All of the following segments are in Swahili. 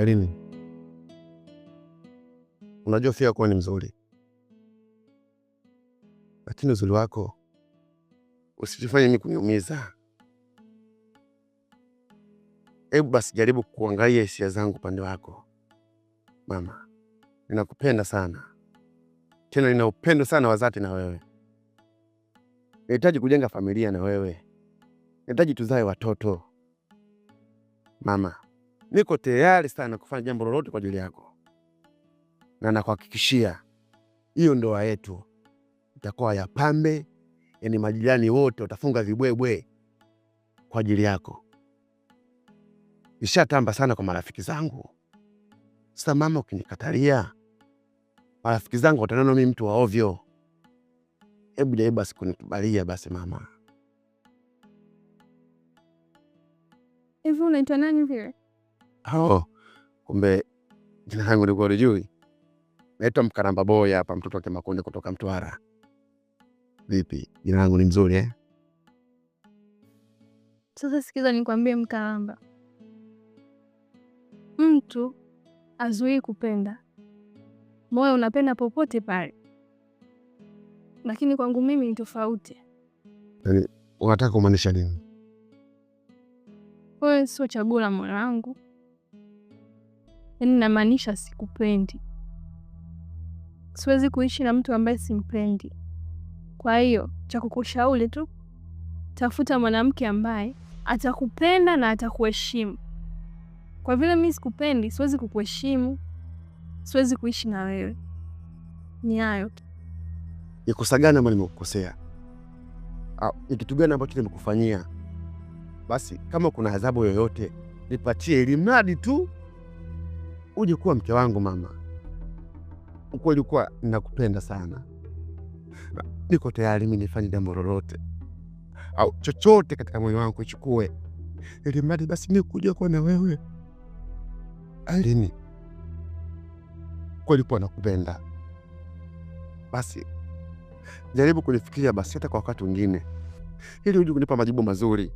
Ailini, unajua fia kuwa ni mzuri, lakini uzuri wako usijifanye mimi kuniumiza. Hebu basi jaribu kuangalia hisia zangu upande wako mama. Ninakupenda sana, tena nina upendo sana wa dhati na wewe. Nahitaji kujenga familia na wewe, nahitaji tuzae watoto mama. Niko tayari sana kufanya jambo lolote kwa ajili yako, na nakuhakikishia hiyo ndoa yetu itakuwa ya pambe, yani majirani wote watafunga vibwebwe kwa ajili yako. Nishatamba sana kwa marafiki zangu. Sasa mama, ukinikatalia marafiki zangu wataniona mimi mtu wa ovyo. Hebu jaribu basi kunikubalia basi mama. Hivi unaitwa nani vile? Oh, kumbe jina langu nilikuwa hulijui. Naitwa Mkaramba Boy hapa, mtoto wa Kimakonde kutoka Mtwara. Vipi, jina langu ni mzuri eh? Sasa sikiza nikwambie, Mkaramba, mtu azuii kupenda, moyo unapenda popote pale, lakini kwangu mimi ni tofauti. Yaani unataka kumaanisha nini? Wewe sio chaguo la moyo wangu, yaani namaanisha sikupendi. Siwezi kuishi na mtu ambaye simpendi. Kwa hiyo cha kukushauri tu, tafuta mwanamke ambaye atakupenda na atakuheshimu. Kwa vile mimi sikupendi, siwezi kukuheshimu, siwezi kuishi na wewe. Ni hayo tu. Ni kosa gani ambalo nimekukosea? Au ni kitu gani ambacho nimekufanyia? Basi kama kuna adhabu yoyote nipatie, ili mradi tu uje kuwa mke wangu mama. Ukweli kuwa nakupenda sana, niko tayari mimi nifanye jambo lolote au chochote katika moyo wangu ichukue, ili mradi basi mimi kuja kuwa na wewe. Ailini, kweli kuwa nakupenda, basi jaribu kunifikiria basi hata kwa wakati mwingine, ili uje kunipa majibu mazuri.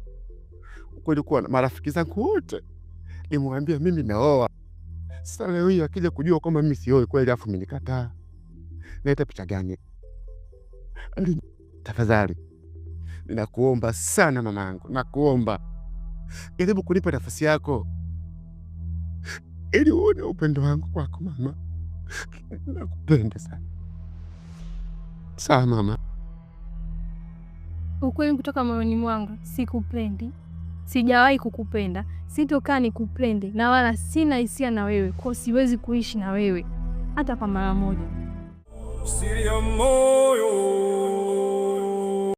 Ukweli kuwa marafiki zangu wote nimwambia mimi naoa. Sasa leo hii akija kujua kwamba mimi sioi kweli, afu amenikataa, naita picha gani? Tafadhali ninakuomba sana mamangu, nakuomba jaribu kunipa nafasi yako ili uone upendo wangu kwako mama. Nakupenda sana. Sawa mama. Ukweli kutoka moyoni mwangu, sikupendi, sijawahi kukupenda, sitokaa nikupende, na wala sina hisia na wewe, kwa siwezi kuishi na wewe hata kwa mara moja. Siri ya moyo.